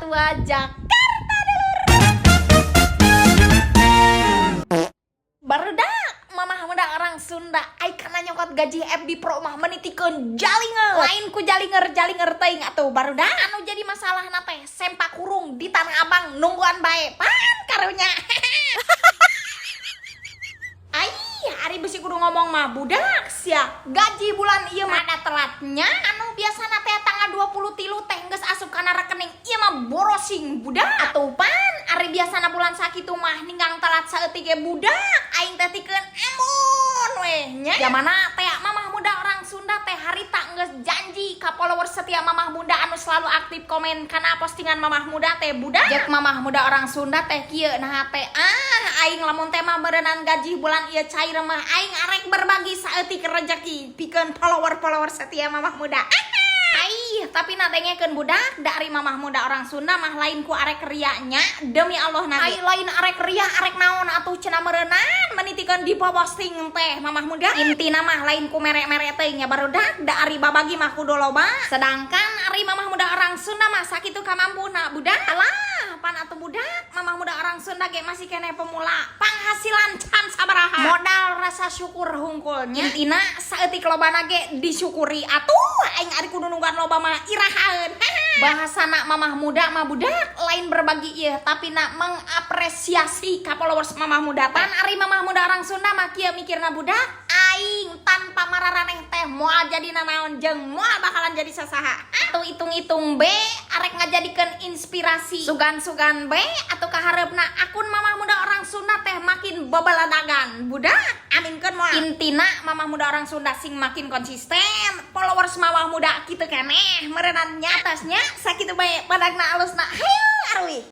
Tua, Jakarta, dulur. Barudak, mamah muda orang Sunda, ai kana nyokot gaji FB Pro mah menitikeun jalinger. Lain ku jalinger jalinger teuing atuh, barudak. Anu jadi masalah teh sempak kurung di Tanah Abang nungguan bae. Pan karunya. Ai, ari bisi kudu ngomong mah, budak sia. Gaji bulan ieu mah ada telatnya. Anu biasana teh tanggal 23 teh geus asup kana rekening. Ieu mah borosing, budak. Atuh pan ari biasana bulan sakitu mah ninggang telat saeutik ge, budak. Aing teh tikeun embun weh nya. Jamana teh mamah muda orang Sunda teh harita geus janji ka followers setia mamah muda anu selalu aktif komen kana postingan mamah muda teh, budak. Jek mamah muda orang Sunda teh kieu, nah teh ah aing lamun teh mah berenang gaji bulan ieu cair mah aing arek berbagi saeutik rezeki pikeun follower-follower setia mamah muda. Ai, tapi na dengekeun, budak, dari mamah muda orang Sunda mah lain ku arek rianya, demi Allah nabi. Ai lain arek ria, arek naon atuh cenah meureunnan menitikeun di posting teh mamah muda? Intina mah lain ku mere-mere teh nya, barudak, da ari babagi mah kudu loba. Sedangkan ari mamah muda orang Sunda mah sakitu kamampuna, budak. Alah, pan atuh budak, mamah muda orang Sunda ge masih keneh pemula. Panghasilan can sabaraha. Modal rasa syukur hungkulnya. Intina saeutik lobana ge disyukuri atuh, aing ari kudu nungguan loba mah irahaeun. Bahasana mamah muda mah, budak, lain berbagi ieu, tapi nak mengapresiasi ka followers mamah muda. Pan ari mamah muda orang Sunda mah kieu mikirna, budak, aing tanpa mararaneh teh moal jadi nanaon jeung moal bakalan jadi sasaha. Atuh hitung-hitung be arek ngajadikeun inspirasi. Sugan-sugan be atau kahareupna akun mamah muda orang Sunda teh makin bebaladagan. Budak, aminkeun moal. Intina mamah muda orang Sunda sing makin konsisten, followers mamah muda kitu keneh meureunan nya atasnya sakitu bae padagna alusna. Hayu aruih.